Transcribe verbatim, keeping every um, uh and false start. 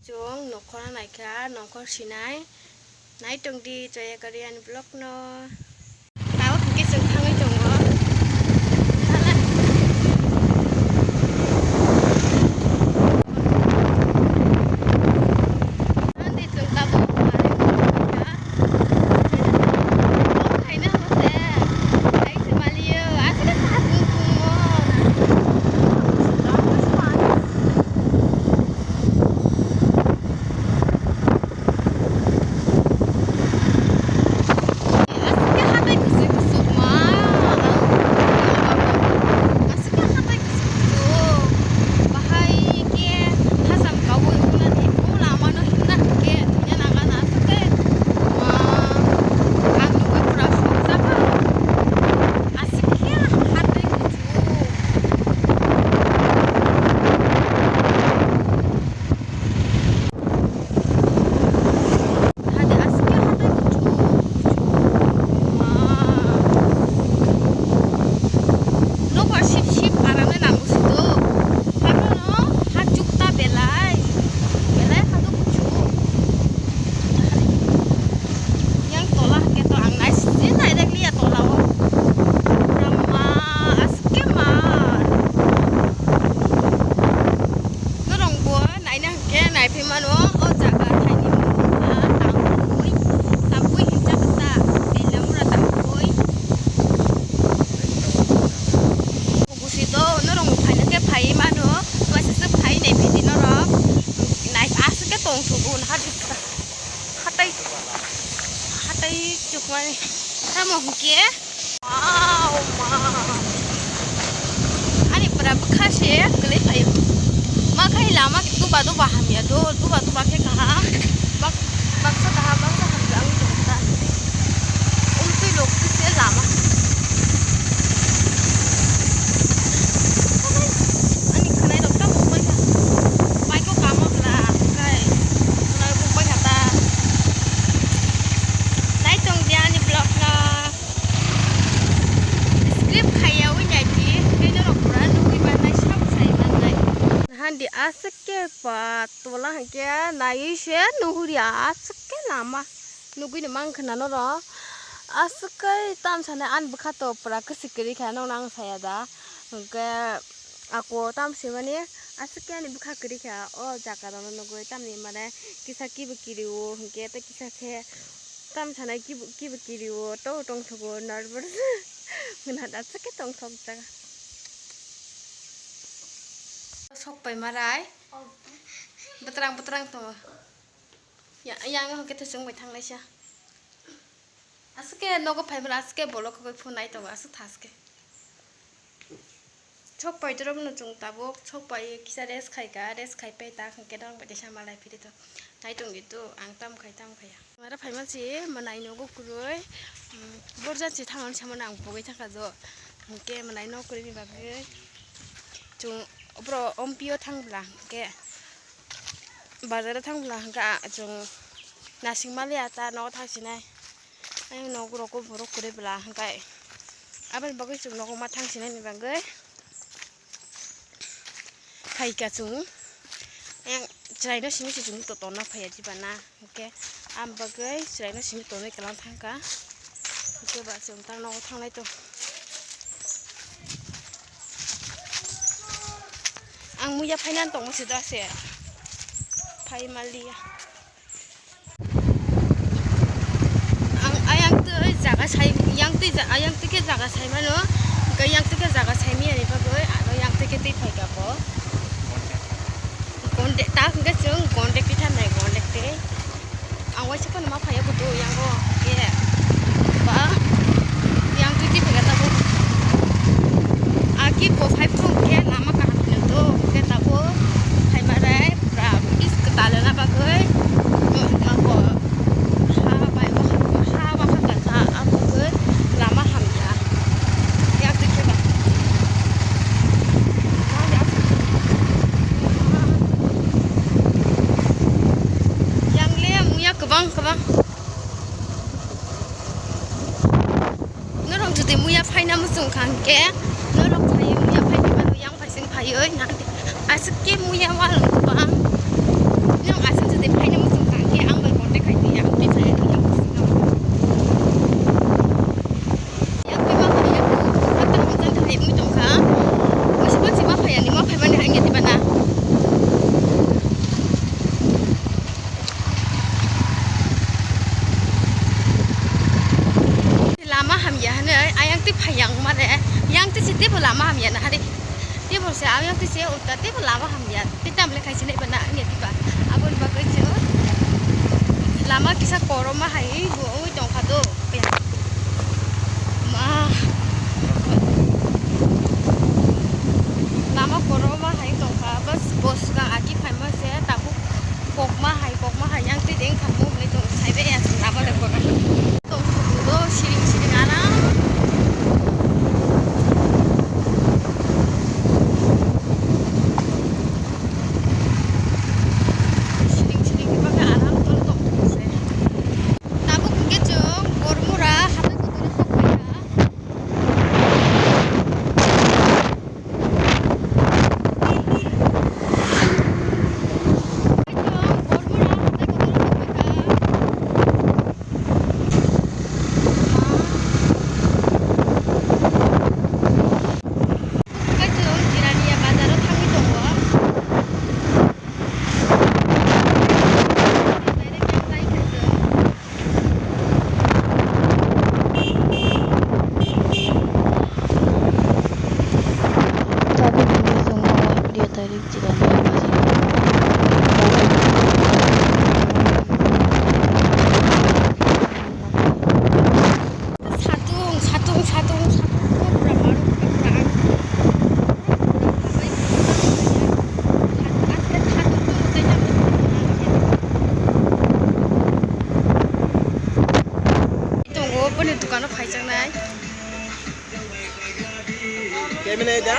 Chwng nokhorno naikha, nokhor sinai. Nai tongdi Joya Korean vlog no. Tabuk hwnkhe chwng thangwi tongo. Nandi chwng tabuk. Bahai khe hasam kaui hwnmani, o lama no himna hwnkhe thwina nangana aswk khe, ah, ang nugwi pura sokjak kha. Aswk khe hatwi kuchuk. Hade aswk khe hatai kuchuk, kuchuk. Ma. Nobar sip sip arane nango sito. Harono ha chukta belai. Belai hado kuchuk. Yang tola hake to ang nai sini nai rekliya tola o. Rama aswk khe ma. Norok bo naina hwnkhe naiphai mano, o jaga thaini mung wngkha Tampui, Tampui hinjak ta, Belamura Tampui. Busi do norok bo phaina khe phaiwi mano, waisa se phai naiphai di norok, nai aswk khe tongthogo, hatai, hatai chukmani tamo hwnkhe. Wow, ma. Ani pura bwkha se kwlwi phaio. Ma khai lama duba duba hamya do, duba duba khe kaham. Bak-, baksa kaham, baksa hamya wngwi tongkha. Umtwi lok khe se lama. Ani khwnai rok tamo wngkha. Bike o kama bwla khai. Khwnai bo wngkha ta. Nai tong di ani vlog no. Skip khaiyawi naidi, tei norok pura nugwi mannai, sabo sai mannai. Handi aswk khe pa tola hwnkhe naiwi se nuhuri aswk khe lama nugwino mankha na norok. Aswk khe tamsani ani bwkha to pura kwswk kwrwi kha, nokno ang saya da. Hwnkhe ako tamswimani aswk khe ani bwkha kwrwi kha o jaga rokno nugwi, tamni mane kisa kibo kirio hwnkhe tei kisa khe. Tam sanai kibu, kibu kirio, to tongthogo, nervous. Mwnada chake tongthok jaga. Sok pai marai. Betrang, betrang to. Ya, yang ho kete sung bai thang laisa. Aswk khe nogo phai mara, aswk khe bolok kogoi phunai tongo, aswk thaske. Sok pai dorok no chwng tabuk, sok pai kisa rest khai ka, rest khai pai ta hwnkhe norok bai teisa malai phiri to. Nai tong di to, ang tam khai, tam khai ya. Mara phai ma si, mwnai nogo kwrwi, um, borja si thang mani sama nang pogwi thang kha jo. Hwnkhe mwnai nok kwrwi ni bagwi chwng bro ompio thang bwla hwnkhe bazar o thang bwla hwnkhe chwng nasing mali ya ta nogo thang sinai. Ayang nogo rok o borok kwrwi bwla hwnkhe aboni bagwi chwng nogo ma thang sinai ni bagwi. Phaikha chwng, yang chwraino simi se chwng to tonna phaiya diba na, hwnkhe ang bagwi chwraino simi tonwi kwlang thangkha, hwnkhe ba chwng ta nogo thanglai to. Ang muya phainani tongma se da se phai maliya. Ang ayang twi jaga sai, yang twi ja-, ayang twi khe jaga sai mano, hwnkhe yang twi khe jaga sai miyani bagwi ano yang twi khe twi phai kha bo. Gondek ta hwnkhe chwng gondek twi thanai, gondek twi. Ang waisa phano ma phaiya bo do yang o hwnkhe ba yang twi twi phai kha tabuk. Aki bo phai phung khe lama kaham hino do hwnkhe tabuk phai ma rai. Pura bridge kwtal wngna bagwi, mabo ha bai waha, ha waha kwtal wngna bagwi lama hamya. Yak twi khe ba. Yang le muya kwbang kwbang. Norok jodi muya phaina muchung kha hwnkhe, norok phaiwi muya phaina mano, yang phaising phaiwi nang. Aswk khe muya walong kwbang. Nang aswk Phai yang mare, yang tisi tebo lama hamya na hari. Tebo se, ayang tisi ulta tebo lama hamya. Tei tamle khaisi nai bana angya tiba. Aboni bagwi se lama kisa koroma hai bo oi tongkha do. Ma. Lama koroma hai tongkha, bas bos ka aki phaima se tabuk kokma hai, kokma hai yang tei deng kha mo hwnwi tong sai be ya lama de kora. Tong do siring siring aram. Siring siring khe bakhe aram tong tong se. Tabuk hwnkhe chwng Bormura hathai kotor o sok phaikha. Tabuk hwnwi chwng o Priya Tarik Jirani bazar o. Satung, satung, satung, satung, pura maru, pura ang. Tongo, boni dukano phaijaknai. Kemine da?